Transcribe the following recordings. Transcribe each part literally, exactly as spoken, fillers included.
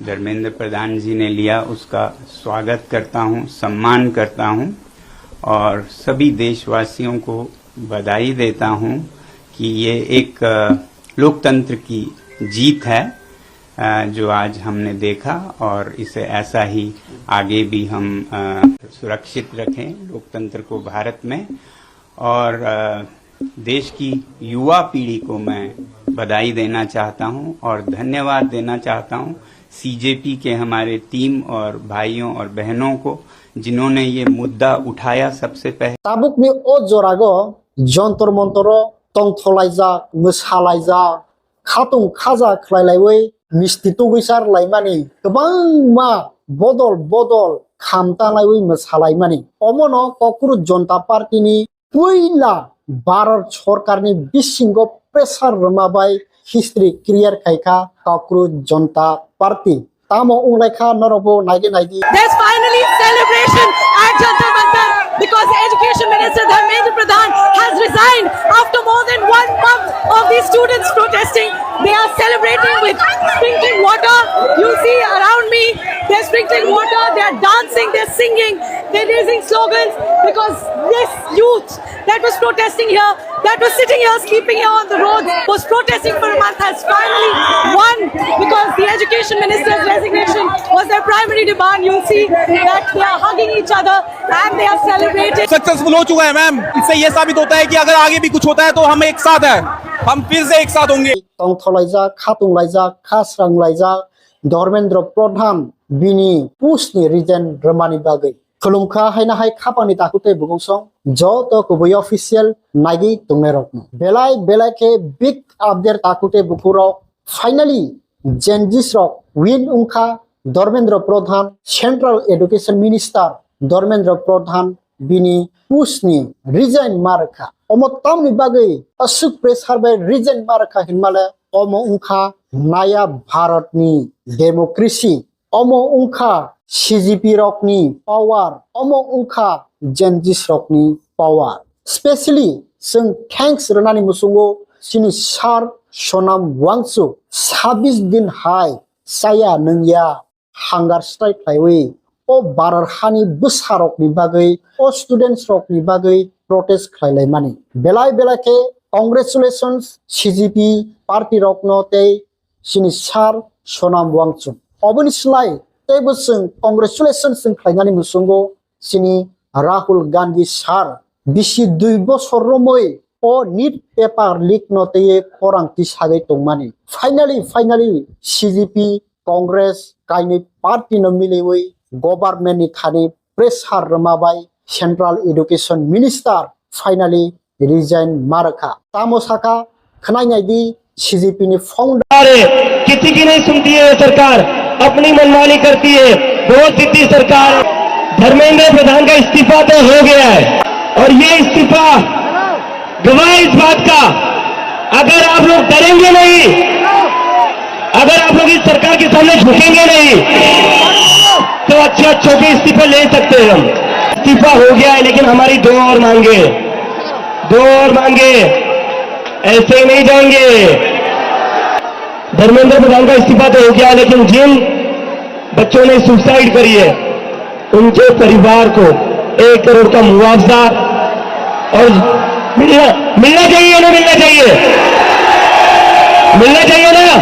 धर्मेंद्र प्रधान जी ने लिया, उसका स्वागत करता हूं, सम्मान करता हूं और सभी देशवासियों को बधाई देता हूं कि ये एक, अ, लोकतंत्र की जीत है, अ, जो आज हमने देखा और इसे ऐसा ही आगे भी हम, अ, सुरक्षित रखें लोकतंत्र को भारत में। और, अ, देश की युवा पीढ़ी को मैं बधाई देना चाहता हूं और धन्यवाद देना चाहता हूं सीजेपी के हमारे टीम और भाइयों और बहनों को, जिन्होंने ये मुद्दा उठाया सबसे पहले। Tabukni o jorago jontor montoro tongtholaijak, mwsalaijak, khatung khaja khlailaiwi misti tugwisar laimani, kwbangma bodol bodol khamta laiwi mwsalaimani. Omono Kokroch Jonta Party ni puila Bharat sorkarni bisingo pressure rwma bai history create khaikha Kokroch Jonta Party. Tamo wnglaikha norokbo naidi naidi. There's finally celebration at Jantar Mantar because Education Minister Dharmendra Pradhan has resigned after more than one month of these students protesting. They are celebrating with sprinkling water. You see around me, they're sprinkling water, they're dancing, they're singing, they're raising slogans because this youth that was protesting here, that was sitting here, sleeping here on the roads, was protesting for a month, has finally won because the education minister's resignation was their primary demand. You'll see that they are hugging each other and they are celebrating. Successful हो चुका है मैम। इससे ये साबित होता है कि अगर आगे भी कुछ होता है तो हम एक साथ हैं, हम फिर से एक साथ होंगे। Tongtholaijak, khatunglaijak, khasranglaijak Dharmendra Pradhan bini post ni resign rwmani bagwi. Khulumkha haino hai khapangni takhuk tei bukhuk song joto kubui official naigwi tongnairokno. Belai belai khe big update takhuk tei bukhuk rok finally Gen Zs rok win wngkha Dharmendra Pradhan, Central Education Minister Dharmendra Pradhan bini post ni resign ma rwkha. Omo tamni bagwi aswk pressure bai resign ma rwkha hinmale omo wngkha Naya Bharat ni democracy. Omo wngkha C G P rokni power, omo wngkha Gen Zs rokni power. Specially, chwng thanks rwnani muchungo chini sir Sonam Wangchuk sabis din hai chaya nungya hunger strike khlaiwi o Bharat hani bwsarokni bagwi, o students rokni bagwi protest khlailaimani. Belai belai khe congratulations C G P party rokno tei chini sir Sonam Wangchuk. Oboni slai teibo chwng congratulations chwng khlainani muchungo chini Rahul Gandhi sir bisi dui bosor romwi o NEET paper leak no tei khorang tisagwi tongmani. Finally, finally, C G P, Congress, kainwi party no miliwi government ni thani pressure rwma bai Central Education Minister finally resign ma rwkha. Tamo sakha, khwnai nai di, C G P ni founder. अरे, किसी की नहीं सुनती है ये सरकार, अपनी मनमानी करती है, बहुत जिद्दी सरकार। धर्मेंद्र प्रधान का इस्तीफा तो हो गया है, और ये इस्तीफा गवाह इस बात का, अगर आप लोग डरेंगे नहीं, अगर आप लोग इस सरकार के सामने झुकेंगे नहीं, तो अच्छे अच्छों के इस्तीफे ले सकते हैं हम। इस्तीफा हो गया है, लेकिन हमारी दो और मांगे, दो और मांगे, ऐसे ही नहीं जाएंगे। धर्मेंद्र प्रधान का इस्तीफा तो हो गया, लेकिन जिन बच्चों ने सुसाइड करी है, उनके परिवार को एक करोड़ का मुआवजा और मिलना, मिलना चाहिए ना, मिलना चाहिए, मिलना चाहिए ना।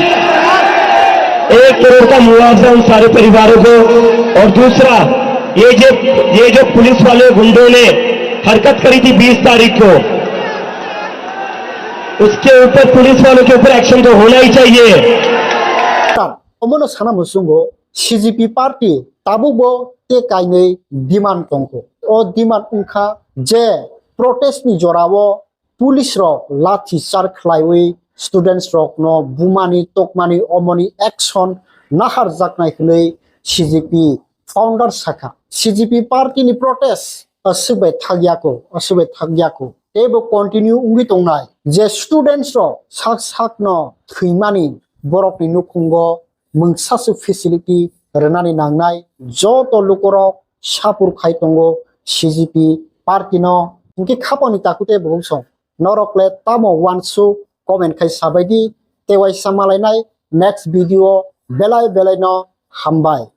एक करोड़ का मुआवजा उन सारे परिवारों को। और दूसरा, ये जो, ये जो पुलिस वाले गुंडों ने हरकत करी थी बीस तारीख को, उसके ऊपर, पुलिस वालों के ऊपर एक्शन तो होना ही चाहिए। Omono sana muchungo C G P party tabukbo tei kainwi demand tongkho. O demand wngkha je protest ni jorao police rok lathi charge khlaiwi students rokno bumani tokmani omoni action naharjaknai hwnwi C G P founder sakha. C G P party ni protest aswk bai thakyako, aswk bai thakyako. Teibo continue wngwi tongnai je students rok sak sakno thwimani borokni nukhungo mungsa se facility rwnani nangnai joto lukurok support khai tongo C G P party no. Hinkhe khapangni takhuk tei bukhuk song norok le tamo uansuk comment khai sabai di, tei uaisa malainai next video belai belai no Hambai.